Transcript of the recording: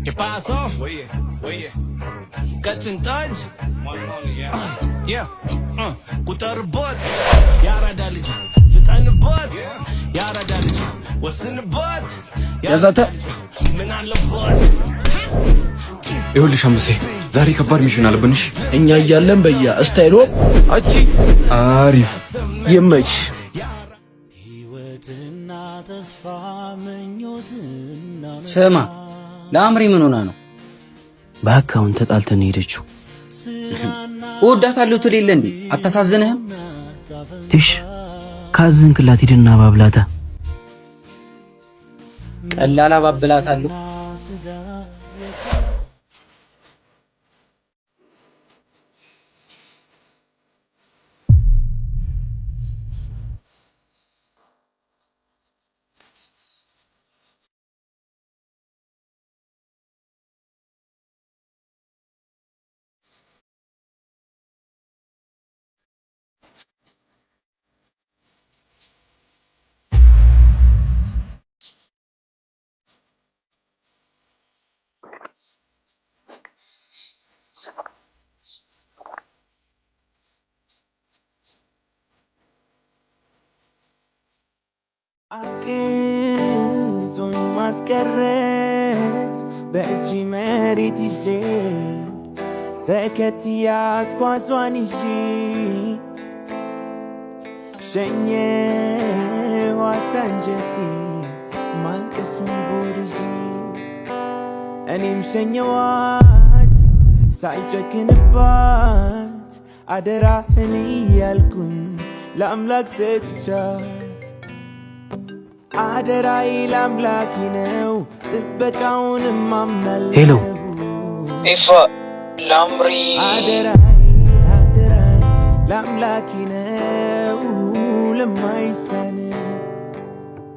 ¿Qué pasó? ቀጭን ጠጅ yeah, ቁጠርበት የአራዳ ልጅ ፍጠንበት የአራዳ ልጅ ወስንበት ያዛተ የአራዳ ልጅ ምን አለበት። ይኸውልሽ አንበሳዬ፣ ዛሬ ከባድ mission አለብን። እሺ? እኛ እያለን በያ style አቺ አሪፍ። ይመች። ሕይወትና ተስፋ ምኞትና ስማ፣ ለአምሪ ምን ሆና ነው? በአካውን ተጣልተን ሄደችው። እወዳታለሁ ትል የለ እንዴ? አታሳዝንህም? ትሽ ካዘንክላት ሂድና ባብላታ። ቀላል አባብላታለሁ። አቅቶኝ ማስቀረት በእጅ መሬት ይዤ ተከትያት ኳሷን ይዤ ሸኘኋት አንጀቴ ማልቀሱን ጉድ ይዤ እኔም ሸኘዋት ሳልጨክንባት አደራህን እያልኩኝ ለአምላክ ሰጥቻት። አደራዬ ለአምላኬ ነው ጥበቃውንም አምናለሁ። ሄሎ። ኤፋ ላምሪ አደራዬ አደራዬ ለአምላኬ ነው ለማይሳነው።